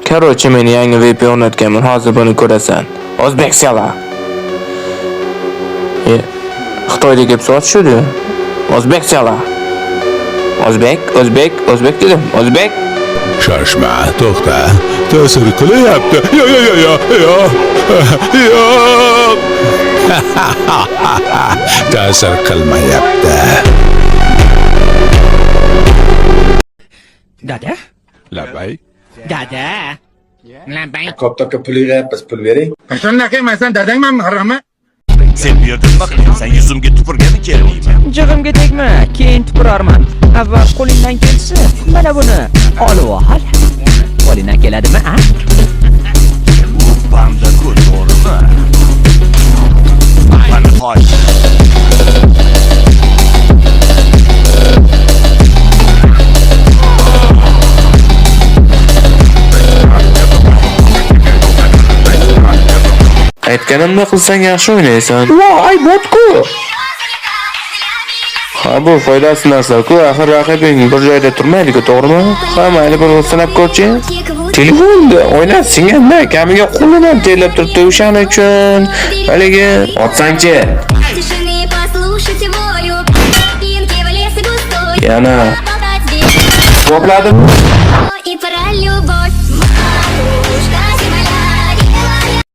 Короче, men yangi VP o'rnatganman. Hozir buni ko'rasan. O'zbekchalar. E, Xitoyda gap sotishadi. O'zbekchalar. O'zbek, o'zbek, o'zbek dedim. O'zbek. Shoshma, to'xta. Ta'sir qilyapti. Yo, yo, yo, yo, yo. Yo'q. Ta'sir qilmayapti. Dada? Labay. Dada. Labay. Koptokka pul yig'yapmiz, pul bering. Qachon naqayman, dadangmanmi harommi? Sen bu yerda nima qilyapsan? Yuzimga tupurgani keldingmi? Jig'imga tegma, keyin tupurarman. Avval qo'lingdan kelsa, mana buni olib ol. Qo'lingdan keladimi, a? Bu banda-ku, to'g'rimi? Mana hoy. Aytganimni qilsang yaxshi o'ynaysan. Voy, botku. Ha, bu foydasiz narsa-ku. Axir raqibing bir joyda turmaydi-ku, to'g'rimi? Ha, mayli, bir sinab ko'rchi. Telefonda o'ynasinganda kamiga qo'lim ham terlab turibdi o'shaning uchun. Haligi otsangchi. Тишины послушать волю. Пинки в лесе густой. Yana Болтать to'pladim. и про любовь. Матушка.